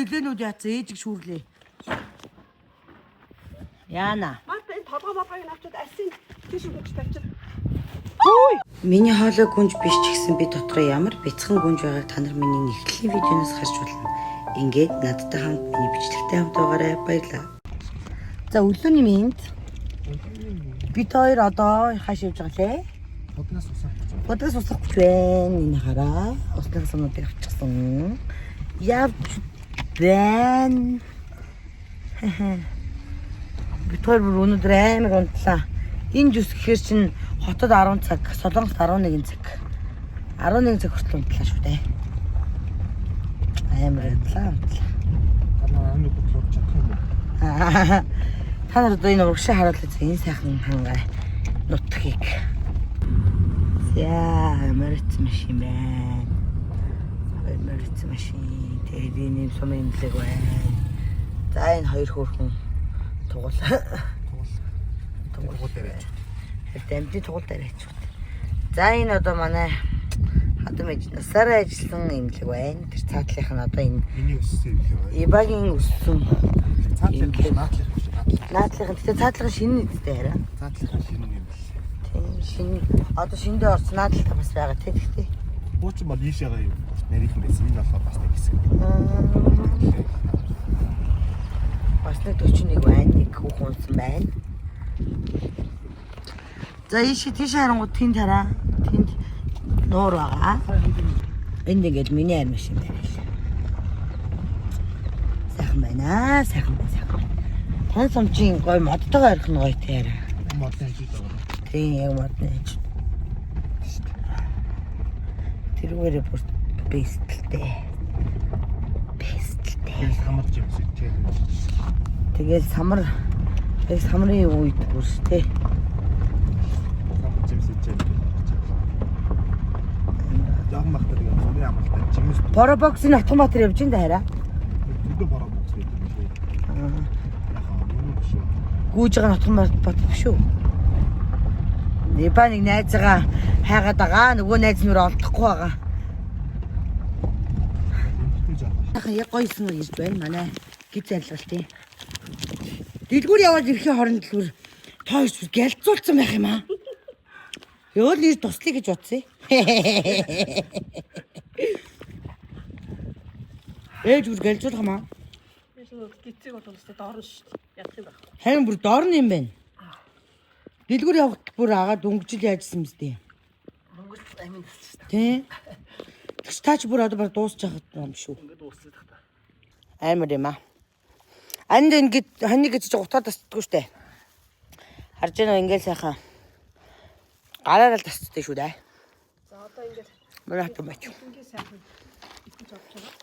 Элэнүүд яатсан ээжиг шүүрлээ. Яана. Марта, энэ толгой молгойг нь авчиад алсын тийш өгч тавьчих. Миний хоолой гүнж биш ч гэсэн би дотроо ямар бяцхан гүнж байгааг та нар миний нэгтгэлийн видеоноос харж болно. Ингээд надтай хамт миний бичлэгтэй хамт байгаарай. Баярлалаа. За, өглөөний мэнд. Бид хоёр одоо хааш явж байгаа лээ? Будгаас усах гэж байна. Будгаас усах гэж байна. Энэ хараа. Усны сумнуудыг авчихсан. Явж байна. Бид хоёр бүр өнөөдөр амар унтлаа. Энэ жүс гэхэр чинь хотод 10 цаг, Солонгост 11 цаг. 11 цаг хүртэл унтлаа шүү дээ. Амар унтлаа, унтлаа. Та нар 11 бодлоор чадах юм уу? Та нар одоо энэ урагшаа харуулъя. Энэ сайхан хангай нутгийг. За, мөрөц машин байна. Хоёр мөрөц машин. Тэгээд энэ юм сум имлэг байна. За, энэ хоёр хөөрхөн тугал. Тугал. Тугал дээр яаж. Тэр амьдны тугал дээр ачууд. За, энэ одоо манай хадам ээж насаараа ажилласан имлэг байна. Тэр цаатлынх нь одоо энэ Миний өссөн юм лээ. Ибагийн өссөн Цаатлах биш, наатлах биш, наатлах. наадлынх нь гэхдээ цаатлах нь шинэ нэгдтэй хараа. Цаатлах нь шинэ юм бэл. Тийм, шинэ одоо шиндээ орсон наадлалтай бас байгаа тий гэхдээ. Хуучин бол ийшээгээ юм урт нарийнхан байсан. Энэ болохоор бас нэг хэсэг. Бас нэг 41 байна. Нэг хүүхэн унсан байна. За, ийшээ тийш харангууд тэнд хараа. Тэнд нуур байгаа. Энд ингээд миний аир машин байна л. Сайхан байна. Сайхан байна. Сайхан. Тан сумчин гой модтойгоо ойрхон гоё тий хараа. Модны хажууд байгаа. Тийм, яг модны хажууд. Тэрүүгээрээ бүр бэстлээ. Бэстлээ. Тэр самарч юм шиг тий. Тэгэл самар яг самрын үед бүр тий. Самарч юм шиг тий. Жохон бахтаа тэгээ зуны амралтаа жимс Боробоксын автоматар явж ин даа хараа. төдөө бороо бокс гэдэг юм шиг. Яхаа юу биш үү? Гүүж байгаа автомат биш үү? Ниба нэг найзгаа хайгаад байгаа. Нөгөө найз нүрээ олдохгүй байгаа. Эмхтэй жаахан. Сайхан яг гоёсэн үү ирж байна манай гиз арилгалтын. Дэлгүүр яваад ирэхийн хооронд л бүр тойрч бүр гялцуулсан байх юм аа. Ёо л нэр туслая гэж бодсон. Ээж бүр гялцуулах юм аа. Би л гизэг бол өстой доорн шүү дээ. Ядах юм байхгүй. Харин бүр дорн юм байна. Дэлгүүр явахд бүр агаад дөнгөжл яажсан мэт. Монгол амин тасч шүү Тий. Тэгш таач бүр одоо баг дуусчих юм шүү. дээ. Ингээд дуусчих та. Амар юм аа. Анд ингээд хонь гэж чи гутаа тасдаггүй штэ. Харж байна уу, ингээд сайхан. Гараараа л тасддаг шүү дээ. За, одоо ингээд Мөр хатан бач. ингээд сайхан итгэж авч байгаа.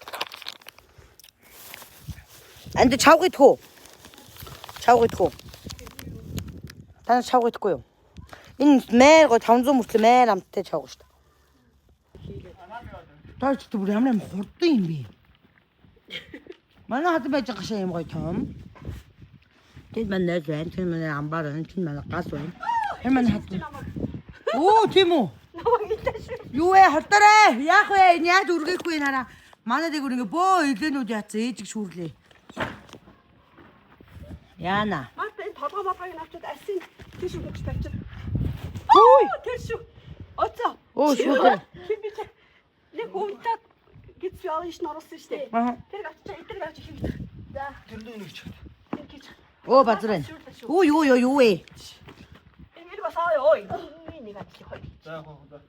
Анд чавга идэх үү? Чавга идэх үү? Та нар чавга идэхгүй юу? Энэ мээр гоо 500 мөртлөө мээр амттай чавга штэ. Таач бүр ямар юм хурдан юм бэ? Манай хатан байж байгаа шаа юм гоё том. Тэнд манай найз байна, тэнд манай амбар байна, тэнд манай газ байна. Тэр манай хатан. Оо, тийм үү? Намайг илээ шүү. Юу вэ? Холдоорой. Яах вэ? Энэ яаж үргээхгүй энэ хараа. Манай дээгүүр ингээ бөө элэнүүд яатсан ээжиг шүүрлээ. Яана. Марта, энэ толгой молгойг нь авчиад алсын тийш өгч тавьчих. Үй. Тэр шүү. Оцоо. Оо, шүү дээ. Тэр би чи нэг өмдөө гиз яа иш нь оруулсан шүү дээ. Аа. Тэр авчиж эдгээр авч хийх. За. Тэр дүү нэг ч. Тэр гэж. Оо, базар байна. Үу, юу юу юу вэ? Энэ бас аа ёо. Нэг ажил хоёр. За, яг хаа.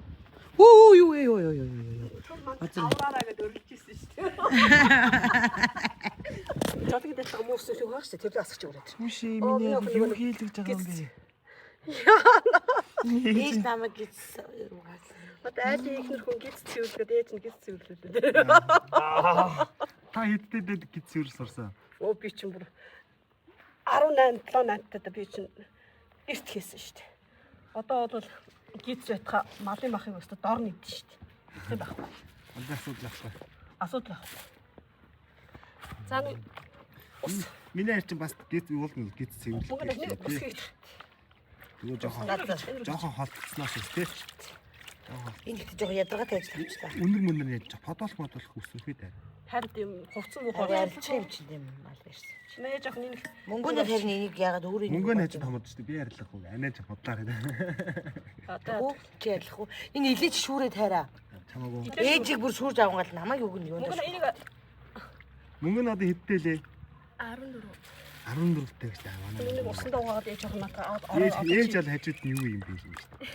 Үу, юу вэ? Юу юу юу юу. Түр манд Базар. авраараа гэдээ өрлөж ирсэн шүү дээ. Жолог дэлхэг мөсөн шүү хаа шүү. Тэр асгч өгөөд. Түшээ Оо, миний охин юу хийлгэж байгаа юм бэ? Ээж намайг гиз угаасан. Одоо айлын ихнэр хүн гиз цэвэрлэхэд ээж нь гиз цэвэрлүүлээ. Та хэдтэй дэд гидсүр сурсан. Оо, би чинь бүр 18 7 8-таа би чинь эрт хийсэн шүү дээ. Одоо бол гиз байтха малын махыг өстө дор нэгдэн шүү дээ. Тийм байхгүй. Аль асуудал ахгүй. Асуудал байхгүй. За, нэг ус Миний хайр чинь бас гид уулна гид бүгд нэг ус цэвэрлэх. хийх. Тэгээ жоохон жоохон холдсноос ш тий. Энэ ихтэй жоох ядаргаатай ажил авчлаа. Үнэр мүнэр яаж подолох модолох өсвөхий дээ. Харин тийм хувцсан муухай. Арилжих юм чинь тийм мал ирсэн. Нэ жоох нэг Мөнгөний харин энийг ягаад өөрөө Мөнгөө нь хажууд хамаад шүү дээ. Би арилгах уу? Анаа ч бодлаар. Одоо Чи арилгах уу? Энэ илээч шүүрээ тайраа. Чамаагүй. Ээжийг бүр шүүрж авангаал намайг өгнө юу мөнгө даа. энийг Мөнгө нь одоо хэдтэй лээ? 14. 14-тэй гэж аа манай. Энийг усандаа угаагаад ээж жоох надад аваад Ээж ээж бол хажууд нь юу юм бэ юм шүү дээ.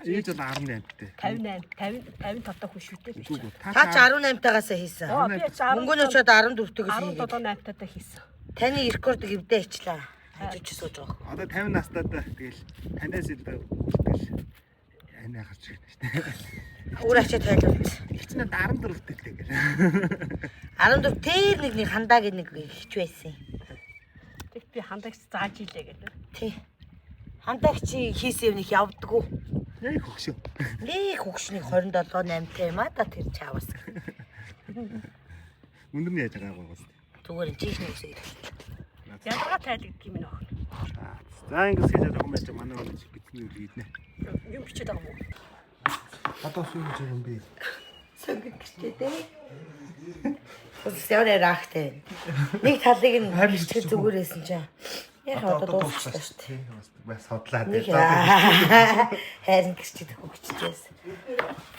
Ээж бол 18-тай. 58 50 55 та хүн шүү дээ. Үгүй үгүй. Та ч 18-тайгаас хийсэн. Оо би ч Мөнгөний очоод 14-тэйгээс хийгээд. 17 8-таа хийсэн. Таны рекордыг эвдээ ичлээ. Хажууд чи сууж байгаа. Одоо 50 настайдаа тэгэл танаас илүү үлдэл анаа гарч ирнэ шүү дээ. Өөр ачаа тайлбарлаж. Тэр чинь 14-тэй л гэх. 14 тэр нэг нэг хандаа гэх нэг хич байсан. Тэгт би хандагч зааж ийлээ гэдэг. Тий. Хандаагч хийсэн юм нэг явдггүй. Яг хөгшөө. Нэг хөгшнийг 27 8-тай юм а да тэр чаавас. Өндөр нь яаж байгаагүй гоос. Зүгээр чихний үсэг. Ялгаа тайлагддаг юм нөх. За ингэс хийж байгаа юм байж манай хүн бидний үл хийднэ. Юм бичээд байгаа юм уу? Одоо юу гэж юм бэ? Сонгог гэрчээ дээ. Ус ямар рахтай. Нэг талыг нь бичих зүгээр байсан чинь. Яг одоо дуусчихлаа шүү дээ. Бас судлаа Нэг дээ. хайрын гэрчээд хөгжчихсэн.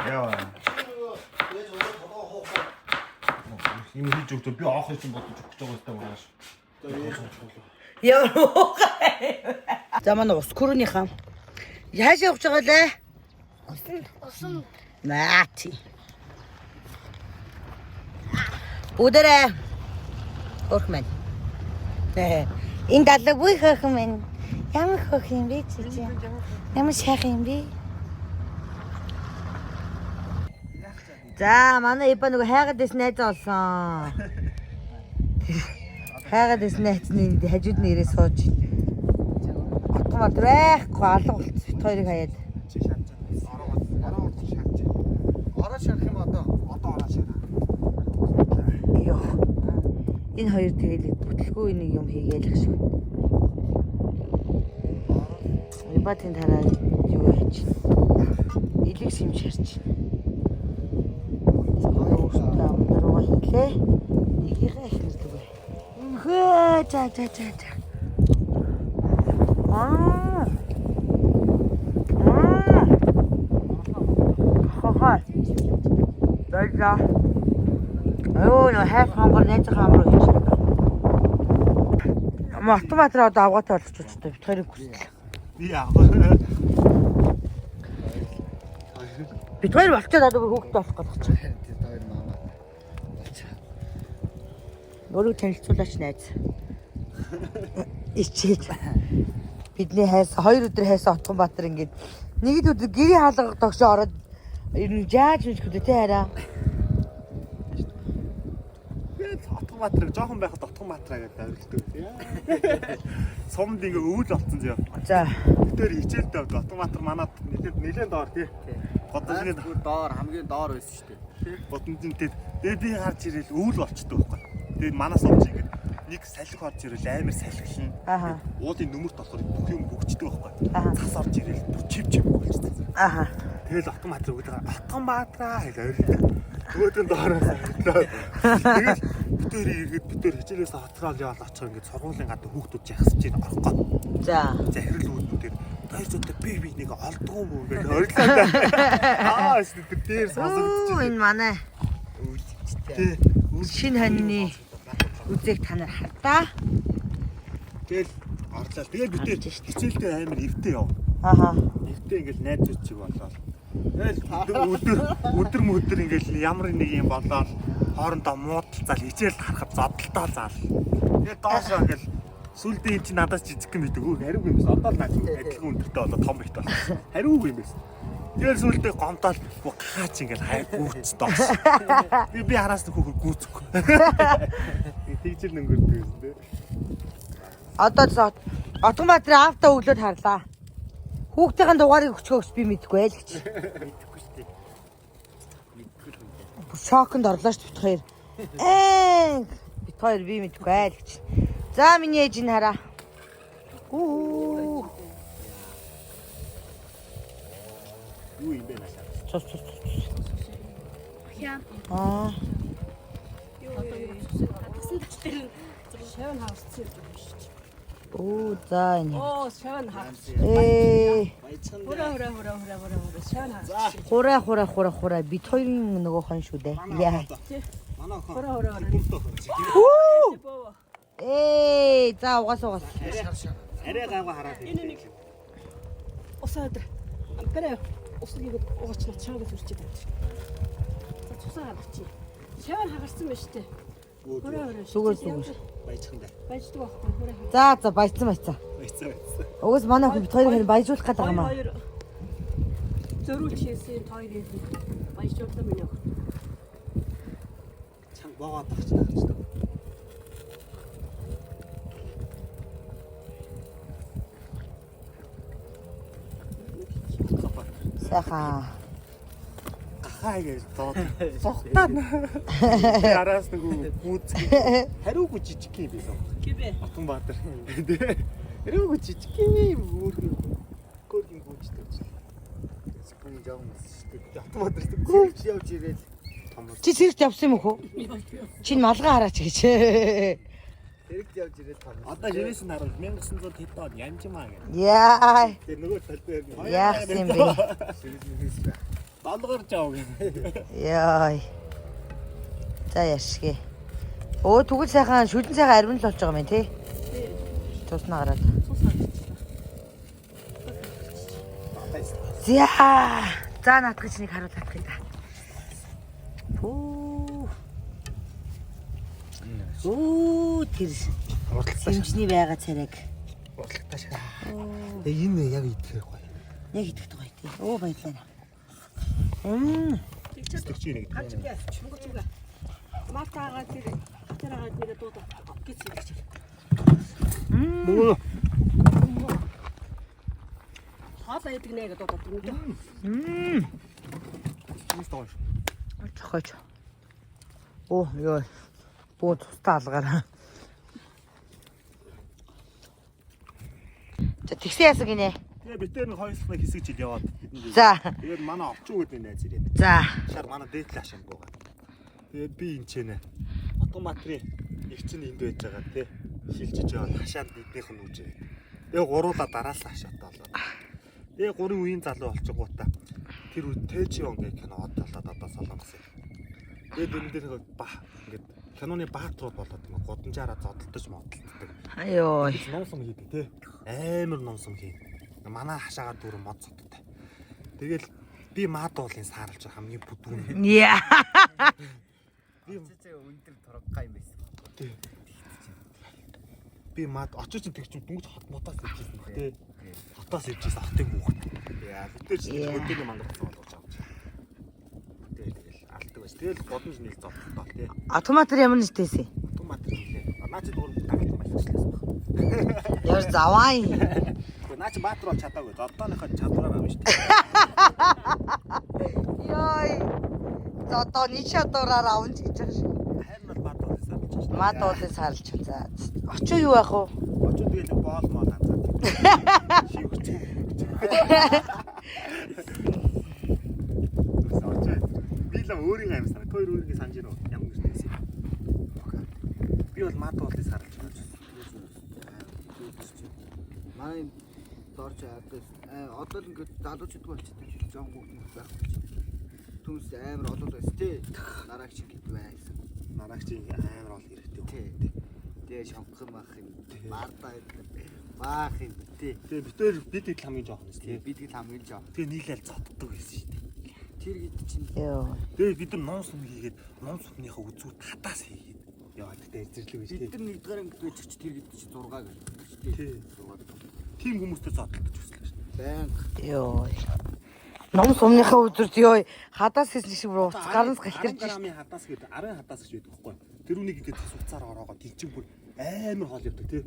Яа. Юм хийж өгдөө би оох юм бодож өгч байгаа юм байна. Ямар уухай. За манай ус күрүүнийхээ. Яашаа явж байгаа лээ? Усан усан Наа чи. Бүгдээрээ хөрх мэн. Энэ далаагүй хөрх мэн. Ямар хөрх юм бэ чи чи? Ямар сайхан юм бэ? За манай Иба нөгөө хайгаад дэс найз олсон. Хайгаад дэс найзны хажууд нь ирээ сууж. Отгон бат байхгүй алга болц бит хоёрыг хаяад. Чи шарж байгаа. Ороо ороо шарж. Ороо шарах юм одоо. Одоо ороо шараа. Йоо. Энэ хоёр тэгэл бүтлгүй нэг юм хийгээл шиг. Ибатын тараа юу яаж чинь. Илэг симж харч. Өөртөө амдрууга хийлээ. Нэгийнхээ эхнэр лүгэ. Хөө за за за за. Аа. Аа. Хохоо. Баярлаа. Өө нөө хайр хонгор найзынхаа ам руу хийчихсэн. Мотоматраа одоо авгаатай болчих ч бит хоёрыг хүсэл. Би яах. Бит хоёр болчиход одоо бүр хүүхдтэй болох гэж байна. Тэр хоёр мама. Болчих. Өөрийгөө танилцуулаач найз. Ичээж. Бидний хайсан хоёр өдөр хайсан Отгонбаатар ингээд нэг л өдөр гэрийн хаалга догшоо ороод ер нь жааж мэдгүй те хараа. Би Отгонбаатар жоохон байхад Отгонбаатараа гэдэг орилдог. Сумд ингээ өвөл болцсон зөө. За. Тэр хичээлдээ авд Отгонбаатар манад нэлээд доор тий. Годамжны Бүр доор хамгийн доор байсан шүү дээ. Бодомжинтэй. Тэгээ би гарч ирэл өвөл болчдөг байхгүй. Тэгээд манаас олж ингээд нэг салхи орж ирэл амар салхилна. Аха. Уулын нүмерт болохоор бүх юм бөгчдөг байхгүй. Аха. Цас орж ирэл бүр чив чив болчдөг. Аха. Тэгэл Отгонбаатар өгдөг. Отгонбаатараа гэж орилдог. Нөгөөдөн доороос орилдог. Тэгэл битээр иргэд битээр хичээлээс хоцрол яваал очих ингээд сургуулийн гадна хүүхдүүд жагсаж ийн орохгүй. За. Захирал үүднүүдээр хоёр зүйтэй би би нэг олдгоо юм уу гэж орилоо. Аа тэр дээр Үу сонсогдчих. энэ манай Тий. шинэ хоньны үзээг та нар хардаа. Тэгэл орлоо. Тэгэл битээр хичээлдээ амар эвтэй яв. Аха. Эвтэй ингээл найзууд чиг болоод. Тэгэл өдөр өдөр мөдөр ингээл ямар нэг юм болоод хоорондоо муудалцаал хичээл харахад зодолтоо заал. Тэгээд доошоо ингээл сүлдээ эн чинь надаас жижиг юм гэдэг. Өө хариугүй юм байсан. Одоо л наад адилхан өндөртэй болоо том их болсон. Хариугүй юм байсан. Тэгэл сүлдээ гомдоол гаач ингээл хай гүйц доош. Би хараас нь хөөхөр гүйцэхгүй. Тэгжэл өнгөрдөг юм тий. Одоо Отгонбаатарын аавтаа өглөөд харлаа. Хүүхдийн дугаарыг өчгөө гэж би мэдэхгүй байл гэж. Мэдэхгүй шүү дээ. Мэдэхгүй л юм дээ. Бүр шоконд орлоо шүү бит хоёр. Бит хоёр би мэдэхгүй байл гэж. За миний ээж энэ хараа. Үу. Юу юм бэ наашаа? Цус цус цус. хяа Аа. Хадгасан тал дээр нь шавь хаварсан юм биш үү? Оо за энэ. Оо, шавь хаварсан. Ээ. Хураа хураа хураа хураа хураа хураа шавь хаварсан. Хураа хураа хураа хураа бит хоёрын нөгөө хон шүү дээ. Яа. Манай охин. Хураа хураа хураа. Хүү. Боо. Ээ, за угаас угаас. Арай гайгүй хараад. Энэ нэг усаа өдр. Амперэ усыг игээд угаач над шавь гэж үрчээд байна. За цусаа хагарчих. Шавь хагарсан байна шүү дээ. Хураа хураа. Зүгээр зүгээр. Баяжхан даа. Баяждаг байхгүй хураа. За за баяцсан баяцсан. Баяцсан баяцсан. Угаас манай охин бит хоёрыг харин баяжуулах гээд байгаа юм аа. Хоёр зөрүүл хийсэн хоёр баяжуулсан миний охин. Чанга боогоод авч таарч таа. Сайхан. Гахаа гэж зоод цогтаа. Би араас нөгөө гүйцэх. Хариугүй жижиг юм байсан. Кибэ. Батанбаатар. Тэ. Хариугүй жижиг юм өөр юм гүйцдэг ч. Спун жоон шүү дээ. Батанбаатар Гүйж явж ирээд Чи цэрэгт явсан юм уу? Чи энэ малгай хараач гэж. Тэрэгт явж ирээд том. Одоо шивээс нь харуул 1900 хэд он янжмаа гэх. Яа. Тэгээ нөгөө тал дээр нь Яахсан юм бэ? Долгор жав гэх. Яа. За яшгэ. Өө тэгвэл сайхан шүлэн сайхан ариун л болж байгаа юм тий. Цуснаа гараад. Цус хагарчихлаа. За. За наадах гэж нэг харуул татах юм да. Пүү. Өө тэр сэмжний байгаа царайг Урлагтаа шаа. Тэгээ энэ яг идэхээр гоё. яг идэхтэй гоё тий. Өө баярлалаа. Мм. Сэтгэж нэг. Ганц үгүй. Мөнгөч үгүй. Мартаагаа тэр тэр агаад нэрээ дуудаа гэж хэлж. Мөн. Хоол аядаг нэ гэдэг дуудаад мэдээ. Мм. Мм. Цохойч. Оо ёо. Буу цустай алгаараа. За тэгсэн яасан гинэ. Тэгээ бид тэр нэг хоёр сахныг хэсэг жил яваад бидний. За. Тэгээд манай овчуу гэдэг найз ирээд. За. Шар манай дээдл хашаангүй байгаа. Тэгээд би энэ ч нэ. Батанбаатрын их чинь энд байж байгаа тий. Шилжиж яваад хашаанд биднийх нь үжээ. Тэгээ гуруула дараалал хашаатай болоо. Тэгээ гурын үеийн залуу болчихгоотаа. Тэр үед Тэжион гэх кино од болоод одоо солонгос юм. Тэгээд энэ дээр нэг ба ингээд киноны баатрууд болоод ингээд гудамжаараа зодтолдож модтолддог. Аюу. Ном сум хийдэг тий. Амар ном сум хий. Манай хашаагаа дүүрэн мод содтой. Тэгэл би маадуулын саарлж хамгийн бүдүүн. Яа. Би Цэцээ өндөр тургай юм байсан. тий. Би мад очиж чинь тэгч дөнгөж хот мотоос ирж ирсэн баг тий. Хотоос ирж ирсэн хотын хүүхэд. Яа, бид тэр чинь Яа. хөдөөний мангар болгож авч. Тэгэл тэгэл алдаг байж. Тэгэл годомж нийл зовлтоо тий. Автоматар ямар нэртэйсэн? Автомат нэлээ. Наа чи дуур дагалдан баярчлаасан баг. Ямар заваа юм. Гэхдээ наа чи баатар бол чадаагүй. Зоддооныхоо чадвараар авна шүү дээ. Йой. Зодооны чадвараар авна ч гэж байгаа шиг. Харин бол баатар бол сарлж шүү дээ. Мад уулын сарлж. За. Очоо юу яах вэ? Очоо тэгэл боол мол хазаад. Шивгч. Очоо. Би л өөрийн аим санаа. Тэр өөрийн санаж гинөө. Ямар нэртэйсэн. Би бол мад уулын сарлж байна. Манай дорж яадаг. Одоо л ингээд залуучууд болчихдог юм шиг жоон хүүхдүүд байхгүй ч. Түнс амар олон байсан тий. Нараагч гээд байсан. Нараагч амар ол хэрэгтэй. Тий. Тэгээ шонхон мах юм. Бардаа баах юм тий. Тэгээ бид тэр бид хэд хамгийн жоохон нэс тий. Тэгээ бид хэд хамгийн жоон. Тэгээ нийлээл зодддаг байсан шүү дээ. Тэр хэд чинь Йоо. Тэгээ бид нар ном сум хийгээд ном сумныхаа үзүүр татаас хийгээд яваад тэгээ зэрлэг байж бид тий. нар нэгдүгээр ангид байж ч тэр хэд чинь 6 гэж. Тий. Тий. 6 гэдэг. Тим хүмүүстэй зодтолдож өслөө шүү дээ. Байнга. Йоо. Ном сумныхаа үзүүрт ёо хадаас хийсэн шиг бүр уц гарнаас галхирч 10 грамын хадаас гэдэг 10 хадаас гэж байдаг байхгүй. Тэр үнийг ингээд цуцаар ороогоо тэнцэн бүр амар хоол явдаг тий.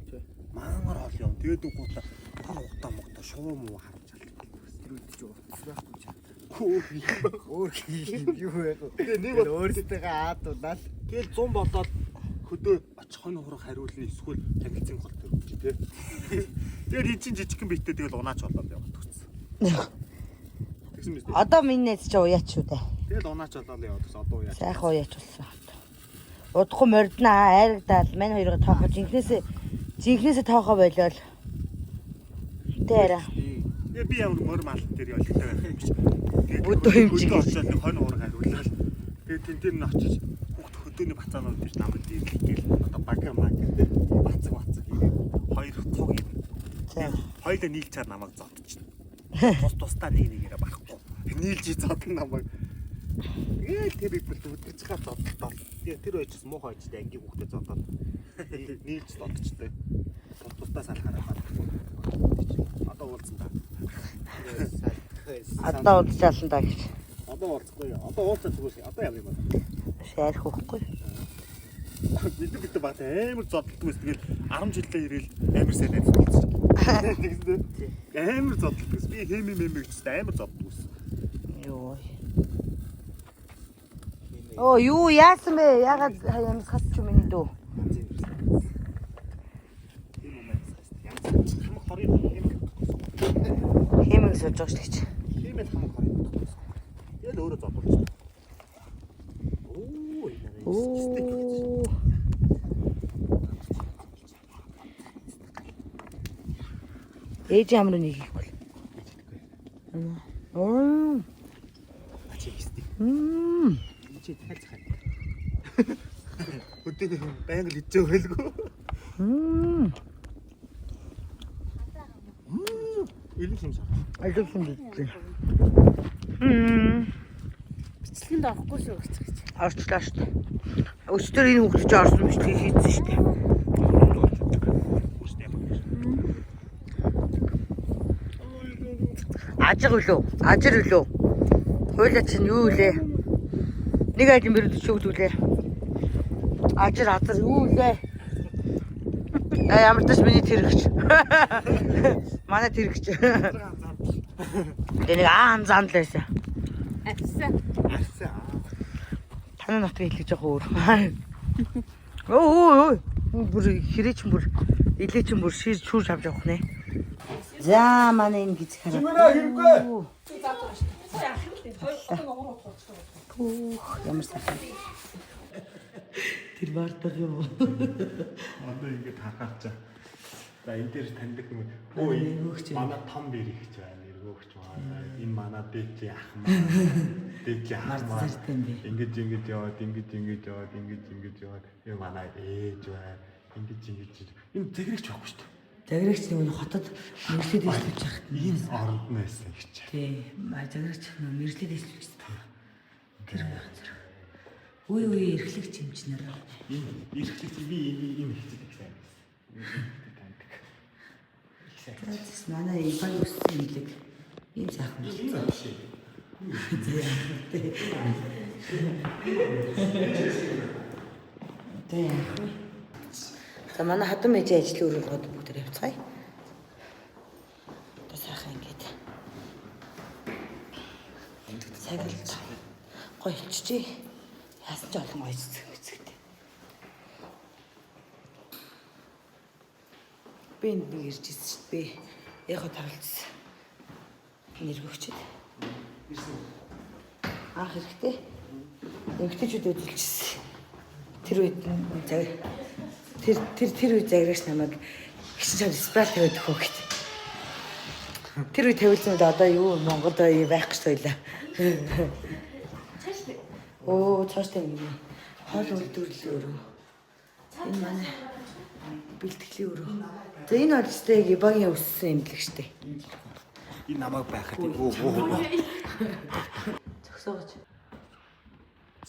Мангар хоол яв. Тэгээд үгүйта бүх угтаа мугтаа шуу муу харамж алдаг. Тэр үед чи утас байхгүй ч. Хөөх юм байх. Өөр юм юу байх вэ? Тэгээ нэг бол өөрсдөө аадуулаад тэгэл 100 болоод хөдөө очих хонь хурах хариулна эсвэл танилцсан гол төр үгүй тий. Тэгээд эн чинь жижигхэн биетээ тэгэл унаач болоод яваад өгсөн. Тэгсэн мэт. Одоо миний найз чи уяач шүү дээ. Тэгэл унаач болоод яваад өгсөн. Одоо уяач. Сайхан уяач болсон. Удахгүй морднаа айрагдаал мань хоёроо тоохоо жинхнээсээ тоохоо болиол. Тэ арай. Тэгээ би ямар морь мал дээр ялтай байх юм чи. Тэгээд Өдөө юм чи Өдөө очиод нэг хонь уурга хариулаад. Тэгээд тэн дээр нь очиж хүүхд хөдөөний бацаанууд дээр намайг дээрлэх гээл одоо бага маг гэдэг бацаг бацаг ирээд хоёр цуг ирнэ. За. Хоёулаа нийлж чад намайг зодчихно. Тус тусдаа нэг нэгээрээ барахгүй. Нийлж зодно намайг. Тэгээд тэр их бүр өдөрч га зодтолтоо. Тэгээд тэр хоёрчс муухай хоёрчтой ангийн хүүхдэд зодоод нийлж зодчтой. Тус тусдаа салахаараа барахгүй. Одоо уулзсан та. Одоо уулзаалсан даа гэж. Одоо уулзахгүй. Одоо уулзах зүгээр. Одоо ямар юм бэ? Шаарх үхгүй. Бид бат амар зодтолдог байсан. Тэгэл 10 жилдээ ирээл амар сайн найз болчихсон. Тэгсэн үү? Амар зодтолдог байсан. Би хэмээ мэмээ гэжсэн амар зодтолдог байсан. Йоо. Оо юу яасан бэ? Яагаад ямсгас ч юм миний дүү? Тийм юм байна. Янз хамаг хорыг хэмэг Хэмэг сууж байгаа шүү дээ. хэмээл хамаг хорыг бодох. Тэгэл өөрөө зодтолчих. Оо энэ стик гэж. Оо. Ээж ямар нэг хийхгүй. Оо. Ачи стик. Мм. Чи дахиад цахаа. Өдөөний хүн байнга л ичээ байлгүй. Мм. Илэн юм шаа. Алив юм дээ. Мм. Бичлэгэнд орохгүй шүү гэж гэж. Орчлоо шүү дээ. Өчтөр энэ хүүхд чи орсон бичлэгийг хийсэн шүү дээ. Үстэй юм. Ажиг үлээ. Ажир үлээ. Хуйлаа чинь юу үлээ? Нэг айлын бэрүүд шүүгд үлээ. Ажир азар юу үлээ? А ямар ч миний тэрэгч. Манай тэрэгч. Тэгээ нэг аан зан л байсан. Авсан. Арсаа. Танай нутгийн хэлэг жоох өөр. Өө өө өө. Бүр хэрэг чинь бүр илээ чинь бүр шир шүүр авч явах нэ. За манай энэ гизэх хараа. хэрэггүй. Пүүх ямар сайхан. Тэр бардаг юм уу? Одоо ингэж харахаар чаа. За энэ дээр таньдаг юм. Өө Эргөөгч энэ манай том бэр ихч байна. Эргөөгч байна. Энэ манай дээдлийн ах маань. Дээдлийн ах маань. Марцартай юм бэ. Ингэж ингэж яваад, ингэж ингэж яваад, ингэж ингэж яваад. Энэ манай ээж байна. Ингэж ингэж. Энэ зэгрэгч байхгүй шүү дээ. Заграгч нэг нь хотод мэржлээд дэвшлүүлж яхад. Ийм оронд нь байсан гэж. Тий, заграгч мэржлээд дэвшлүүлж байсан. Тэр газар. Үе үе эрхлэгч юм чи нэр. Энэ эрхлэгч би энэ ийм ихчдэг их сайн байсан. Ийм таньдаг. Их сайн. Тэс манай Иван өссөн имлэг. Ийм сайхан байна. Энэ биш ээ. Тэ яах вэ? За манай хадам ээжийн ажлын өрөөнд гоод бүгд явцгаая. Одоо сайхан ингээд. Цаг л гоё хэлчихье. Яасан ч олон гоё цэцэг мэцэгтэй. Би энд нэг ирж ирсэн шүү дээ. Би яг тавилцсан. Нэргөгчд. Анх эрэхтэй. Эмэгтэйчүүд үзүүлчихсэн. Тэр үед нь цаг тэр тэр тэр үед заграгч намайг хичэн чам спрал тавиад өгөө гэт. Тэр үед тавиулсан үед одоо юу Монголд юу байх гэж тойлаа. Оо цааштай юм. Хоол үйлдвэрлэлийн өрөө. Энэ манай бэлтгэлийн өрөө. За энэ бол өстэй Ибагийн өссөн имлэг штэ. Энэ намайг байхад өө өө. Зөксөөгч.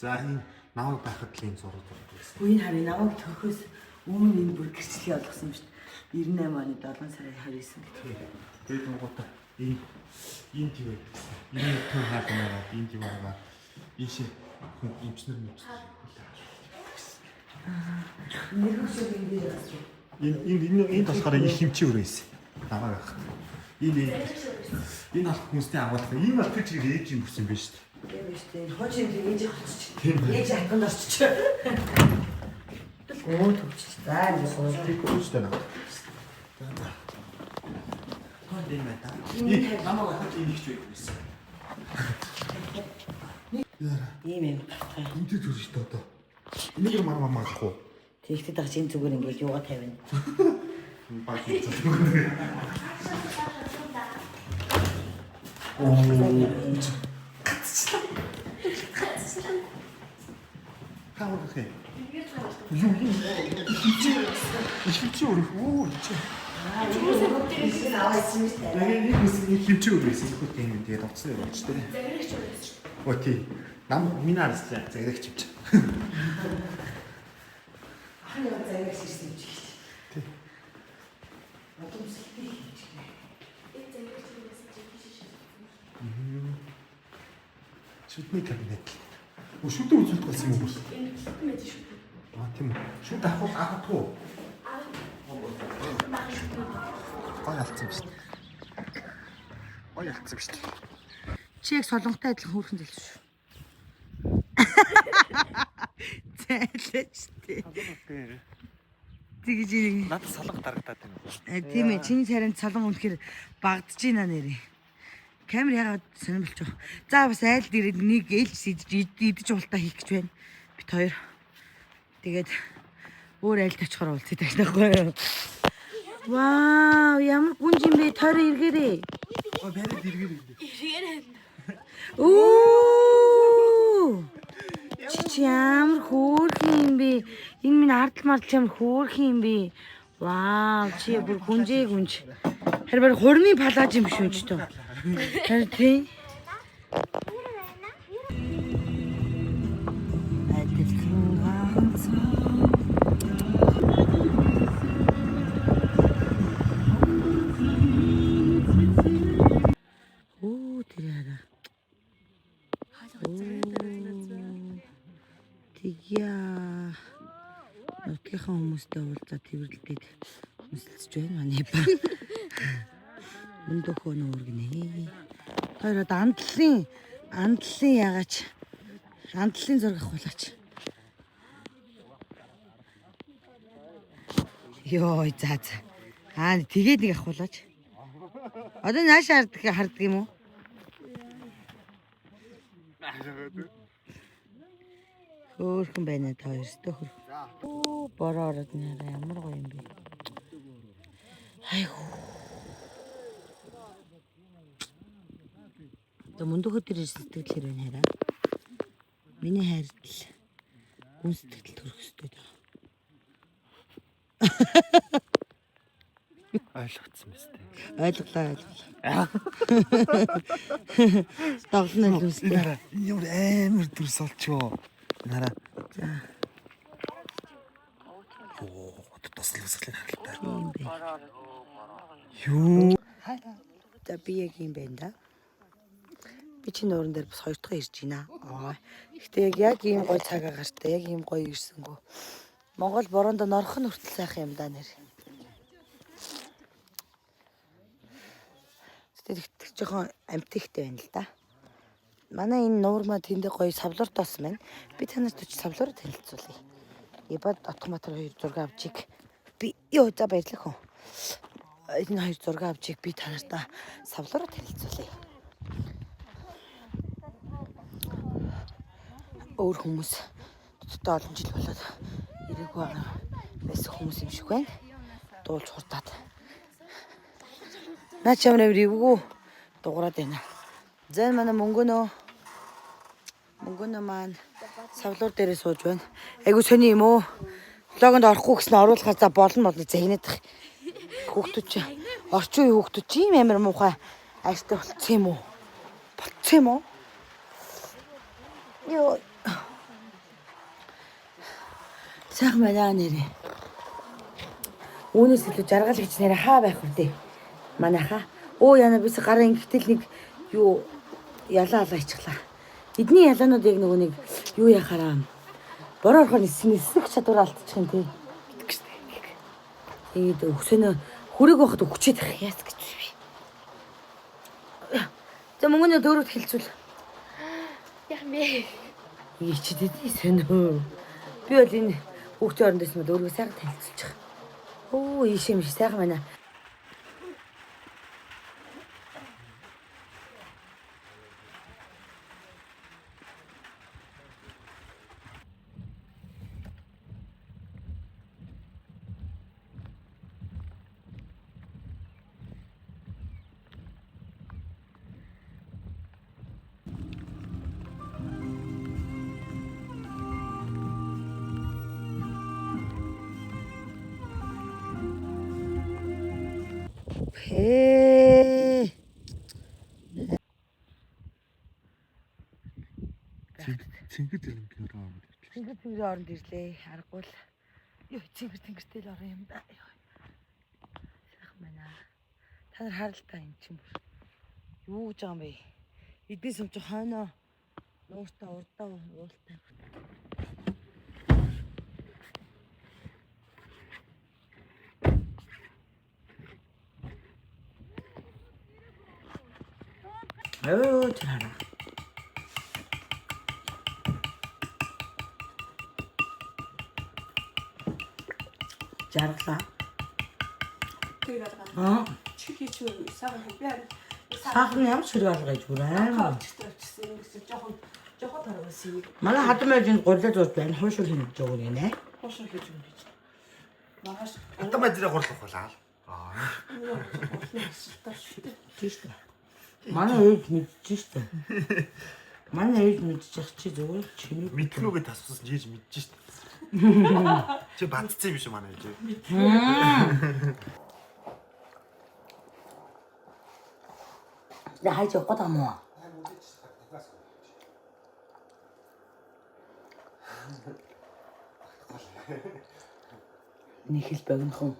За энэ намайг байхад л ийм зураг зурдаг байсан. Үгүй энэ харин намайг төрөхөөс өмнө энэ бүр гэрчлэгээ олгосон юм шүү дээ. 98 оны 7 сарын 29 гэдэг. Тэгээд мугата энэ энэ тийм байсан. Энэ төв хаалмаараа энэ тийм байгаа. Ийшээ хүн эмчнэр мэмчнэр. Нэрхүүшээ ингэ яасан. Энэ энэ энэ энд болохоор их хэмчийн өрөө байсан. Намайг байхад. Энэ энэ бол хүмүүстэй агуулах. Энэ бол тэр чигээр ээж юм бүсэн биш үү? Тийм биш үү? Хуучин юм ээж очиж. Тийм. Ээж хатанд орчиж. Өө төвчч. За ингэ гоо. Тийм хүмүүстэй наа. За за. Энэ байна та. Энэ намайг байхад энэ ихч байдаг байсан. Ийм юм гартаа. Энд тэр шүү дээ одоо. Энийг мар мар мах уу? Тэгэхдээ дагч энэ зүгээр ингээд юугаа тавина. Баг хийж байгаа. Оо. Хаа вэ? Юу юм? Химчи өрөх үү? Химчи. Тэгээ нэг үс нэг химчи өрөөсөн их үт юм. Тэгээд утасны өрөөч дээ. Загирагч өрөөс шүү. Оо тий. Нам миний араас загирагч юм чи. Ах нь загирагч ирсэн юм чи гэж. Тий. Удамсалтай химчи. Энэ загирагч өрөөс чи биш шүү. Шүдний кабинет. Өө шүдэн үзүүлдэг болсон юм уу? Энэ хитэн байж шүү. Аа тийм үү. Шүд авах авах уу? Гой алдсан биш. Гой алдсан биш. Чи яг солонготой адилхан хөөрхөн зэл шүү. Зайлаач тий. Тэгж нэг Надад солонго дарагдаад байна. Тийм ээ, чиний царайнд солон үнэхэр багдж байна нэрээ. Камер яагаад сонирн болчих. За бас айлд ирээд нэг ээлж идэж идэж уултаа хийх гэж байна. Бит хоёр. Тэгээд өөр айлд очихоор уулзъя тааш байхгүй юу? Вау, ямар гүнж юм бэ? Тойроо эргээрээ. Оо бариад эргээр ирлээ. Оо! Чи чи ямар хөөрхөн юм бэ? Энэ минь ардл мардл ямар хөөрхөн юм бэ? Вау, чи бүр гүнжээ гүнж. Харин бүр хурмын палаж юм шүү ч тоо. Харин тий. Адилхан ганцхан. Оо тэр хараа. Тэгье. Нутгийнхаа хүмүүстэй уулзаад тэрвэрлдээд үнсэлцэж байна манай ба. Мөндөхөө нүүр гинэ. Тэр одоо андлын ягаач андлын зураг авахулаач. Йой за за. Аа тэгээд нэг авахулаач. Одоо нааш харддаг юм уу? Хөөхөн байна та хоёр өстө хөрх. Оо бороо ороод нэрэ ямар гоё юм бэ. Айгуу. Одоо мөндөөхөд дэр сэтгэл хэр байна хараа. Миний хайртал гүн сэтгэл төрөх өстой даа. Ойлгоцсон биз дээ. Ойлголоо ойлголоо. Тоглоно л үстэй. Энэ хараа ямар амар дүрс олчоо. Энэ хараа. За Оо одоо тусал үсгэлийг харалтай. юм бэ. Юу? За би яг юм байна да. Би чи нууран дээр бас хоёр дахь ирж байна. Аа. Гэхдээ яг ийм гоё цаг агаартай, яг ийм гоё ирсэнгүү. Монгол бороонд норох нь хүртэл сайхан юм да нэр. Тэгтээ жоохон амтихтэй байна л да. Манай энэ нуур маа тэндээ гоё савлуур тоос байна. Би танарт очиж савлуур танилцуулъя. Ибад Отгонбаатар хоёр зураг авчиг. Би ёо за баярлах хөө. Энэ хоёр зураг авчиг би танартаа савлуур танилцуулъя. Өөр хүмүүс төдөө олон жил болоод ирээгүй байгаа байсан хүмүүс юм шиг байна. Дуулж хурдаад. Наа чи ямар эвгүй дуграад байна. За энэ манай мөнгөнөө мөнгөнөө маань савлуур дээрээ сууж байна. Айгу сони юм уу? Влогонд орохгүй гэсэн оруулахаар за болно болно загнаад. Хүүхдүүд чи орчин үеийн хүүхдүүд чи ийм амар муухай айртай болцсон юм уу? Болцсон юм уу? Йоо. Сайхан байна нэрээ. Үүнээс илүү жаргал гэж нэрээ хаа байх вэ? Манайхаа. Өө яна бис гараа ингэтэл нэг юу ялаа алаа ичихлаа. Эдний ялаанууд яг нөгөө нэг юу яхаараа бороо орохоор нисэх чадвар алдчих юм тий. Гэдэг штэ. Тэгээд өксөнөө хүрэг байхад өгчээд ах яас гэж би. За мөнгөнөө дөрөвт хэлцүүл. Яг юм бэ? Ичдэг сэнөө. Би бол энэ хүүхдийн оронд байсан бол өөрийгөө сайхан танилцуулчих. Өө ийш юм шиг сайхан байна. Ээ. Цэнгэр зэрэг оронд ирлээ. Цэнгэр тэнгэрийн оронд ирлээ. Аргагүй л. Йоо, цэнгэр тэнгэртэй л орон юм да. Йоо. Сайхан байна. Та нар харал та энэ чинь бүр. Юу гэж байгаа юм бэ? Эдний сум чи хойноо нууртаа урдаа уултай. Өө тэр хараа. Жаргалаа. Тэр алгаа. Аа. Чих хийч үү? Сайхан хий. Би харин Сайхан ямар ширэг алгаж бүр амар. авчихсан юм гэсэн жоохон жоохон тарвас юм. Манай хадам ээжинд гурлаа зурж байна. Хуушур хэмжиж байгаа гинэ. Хуушур хийж өгнө гэж. Маргааш Хатан бажраа гурлах болаа. Аа. шүү дээ. Тийм шүү дээ. Манай ээж мэдчихэж шүү дээ. Манай ээж мэдчих чи зүгээр чимээ. Мэдхнүүгээ тассан жиж мэдэж штэ. Чи бадцсан юм биш үү манай ээж? Тэгээ хайж явах гээд юм уу? Нэг хэл богинохон.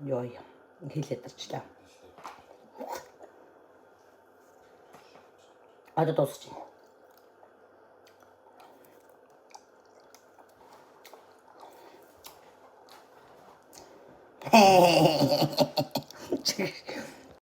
Йой, хэл ядарчлаа. Одоо дуусчих.